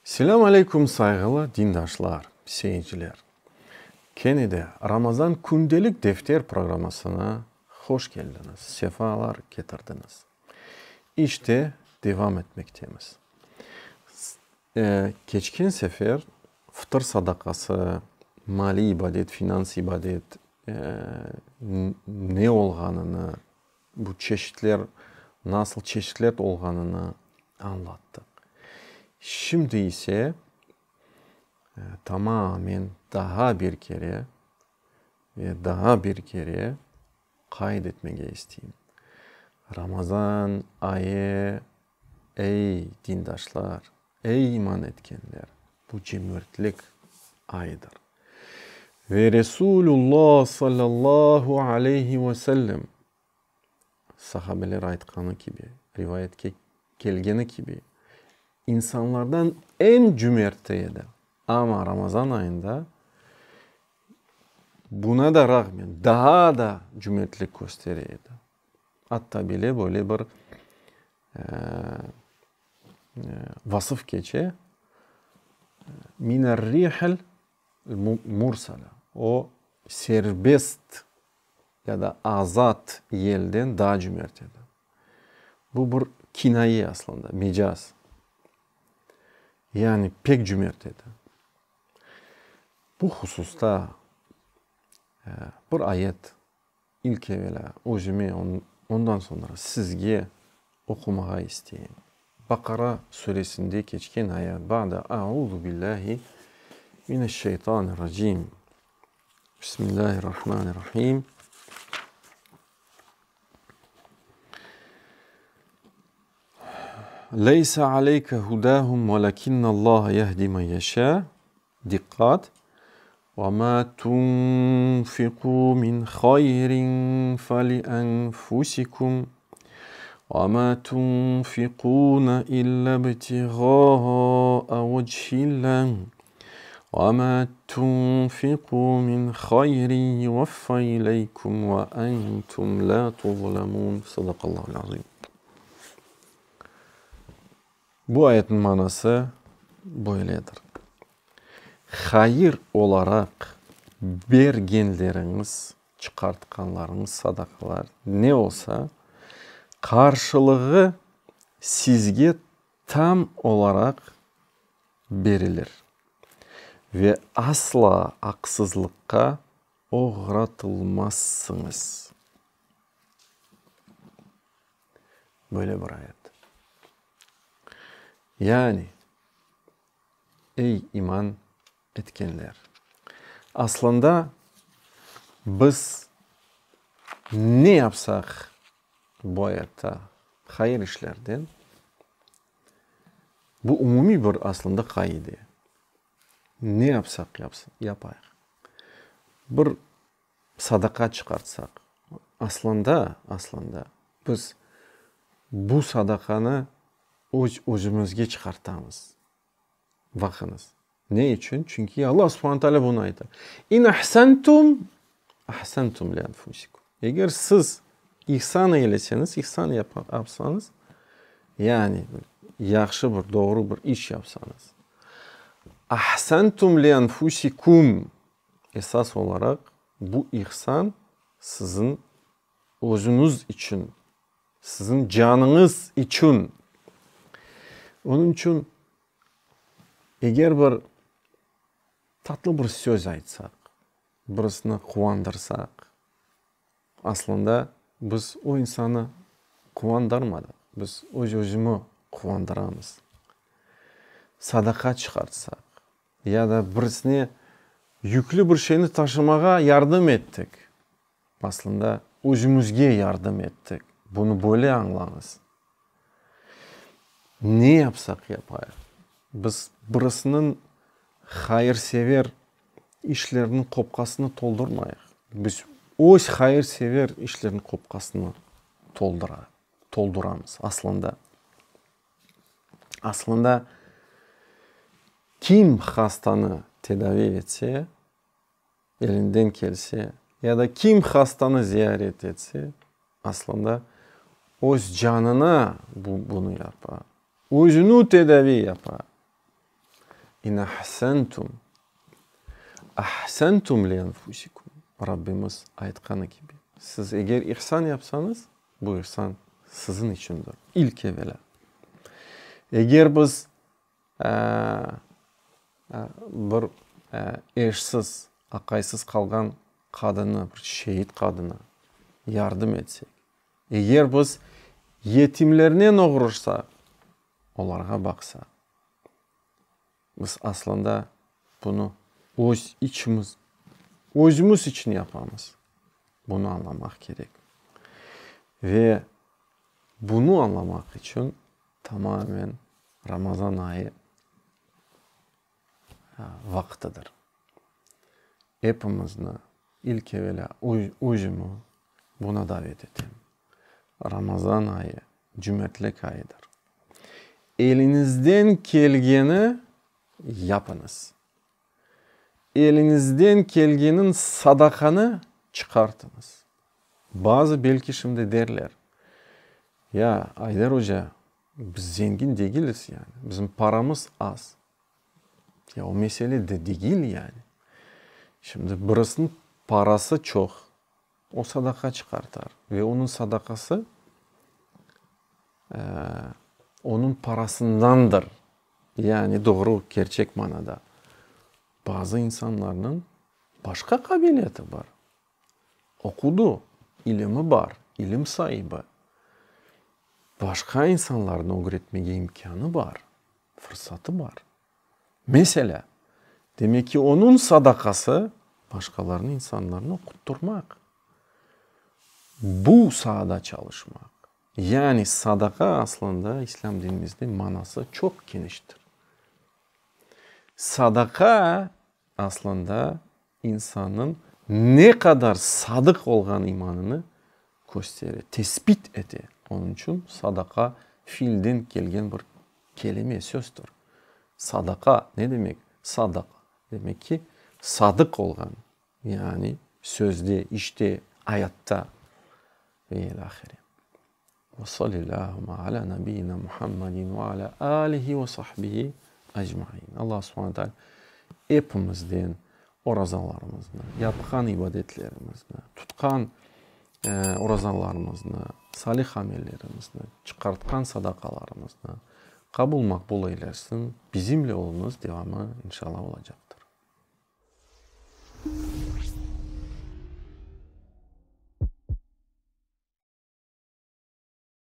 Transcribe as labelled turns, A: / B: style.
A: Selâm aleyküm sayğılı dindaşlar, seyirciler! Kene de Ramazan kündelik defter programmasına hoş keldiñiz, sefalar ketirdiñiz. İşte, devam etmektemiz. Keçken sefer fıtır sadaqası, maliy ibadet, finans ibadet ne olğanını, bu çeşitler nasıl çeşitler olğanını añlattıq. Şimdi ise tamamen daa bir kere ve daa bir kere qayd etmege isteyim. Ramazan ayı, ey, dindaşlar, ey, iman etkenler, bu cömertlik ayıdır. Ve Resulullah sallallahu aleyhi ve sellem sahabeler aytqanı kibi, rivayetke kelgeni kibi, insanlardan eñ cümerti edi. Amma Ramazan ayında buna da rağmen daa da cümertlik köstere edi. Atta bile böyle bir vasıf keçe, Mine'r-rihil mursala, o serbest ya da azat yelden daa cümert edi. Bu bir kinaye aslında, mecaz. Yani pek cümert edi. Bu hususta bir ayet ilk evelâ özüme, ondan soñra sizge oqumağa isteyim. Baqara suresinde keçken ayet, Ba'de a'uzu billahi mineşşeytanirracim. Bismillahirrahmanirrahim. Leyse aleyke hudahum velakinnallaha yehdi men yeşâ. Diqqat! Ve ma tunfiqu min hayrin feli enfusikum ve ma tunfiqune illa ibtigaa vechillah ve ma tunfiqu min hayrin yuvaffa ileykum ve entum la tuzlemun. Sadaqallahul azim. Bu ayetniñ manası böyledir, Hayır olaraq bergenleriñiz, çıqartqanlarıñız sadaqalar ne olsa, qarşılığı sizge tam olaraq berilir ve asla aqsızlıqqa oğratılmazsıñız. Böyle bir ayet. Yani, ey iman etkenler! Aslında, biz ne yapsaq bu ayatta hayır işlerden, bu umumiy bir aslında qaide. Ne yapsaq yapayıq, bir sadaqa çıqartsaq, aslında, aslında biz bu sadaqanı öz özümizge çıqartamız. Baqıñız, ne içün? Çünki Alla subhane taalâ bunı ayta, İn ahsentum, ahsentum li enfusikum. Eger siz ihsan eyleseñiz, ihsan yapsañız, yani yahşı bir, doğru bir iş yapsañız, ahsentum li enfusikum, Esas olaraq, bu ihsan siziñ özüñiz içün, siziñ canıñız içün. Onıñ içün, eger bir tatlı bir söz aytsaq, birisini quvandırsaq, Aslında, biz o insanı quvandarmadıq, biz öz-özümi quvandıramız. Sadaqa çıqartsaq, ya da birisine yüklü bir şeyni taşımağa yardım ettik, aslında, özümizge yardım ettik. Bunı böyle añlañız. Ne yapsaq yapayıq, biz birisiniñ hayırsever işleriniñ qopqasını toldurmayıq. Biz öz hayırsever işlerniñ qopqasını toldura, tolduramız aslında. Aslında, kim hastanı tedavi etse, elinden kelse, ya da kim hastanı ziyaret etse, aslında, öz canına bu, bunı yapa, özüni tedavi yapa. İn ahsentum, ahsentum li enfusikum, Rabbimiz aytqanı kibi, siz eger ihsan yapsañız, bu ihsan siziñ içündir, ilk evelâ. Eger biz bir eşsiz, aqaysız qalğan qadını, bir şeit qadına yardım etsek, eger biz yetimlernen oğraşsaq, olarğa baqsaq, biz aslında bunı öz içimiz, özümiz içün yapamız. Bunı añlamaq kerek. Ve bunı añlamaq içün tamamen Ramazan ayı vaqtıdır. Epimizni, ilk evelâ özümi buna davet etem. Ramazan ayı, cümertlik ayıdır. Eliñizden kelgeni yapıñız. Eliñizden kelgeniñ sadaqanı çıqartıñız. Bazı belki şimdi derler, Ya, Ayder oca, biz zengin degiliz yani, bizim paramız az. Ya o mesele de degil yani. Şimdi birisiniñ parası çoq, o sadaqa çıqartar ve onıñ sadaqası onıñ parasındandır. Yani doğru, kerçek manada. Bazı insanlarnıñ başqa qabiliyeti bar. Oqudı, ilimi bar, ilim saibi. Başqa insanlarnı ögretmege imkânı bar, fırsatı bar. Meselâ, demek ki, onıñ sadaqası başqalarnı, insanlarnı oquttırmaq, bu saada çalışmaq. Yani sadaqa aslında İslâm dinimizde manası çoq keniştir. Sadaqa aslında insannıñ ne qadar sadıq olğan imanını köstere, tesbit ete. Onıñ içün sadaqa fiilden kelgen bir kelime, sözdür. Sadaqa ne demek? Sadaq, demek ki, sadıq olğan, yani sözde, işte, ayatta ve ilâhre. Ve salillâhümme alâ nebiyyina Muhammedin ve alâ âlihi ve sahbihi ecmaîn. Allah subhane teâlâ epimizden orazalarımıznı, yapqan ibadetlerimizni, tutqan orazalarımıznı, salih amellerimizni, çıqartqan sadaqalarımıznı qabul maqbul eylesin. Bizimle oluñız, devamı inşallah olacaq.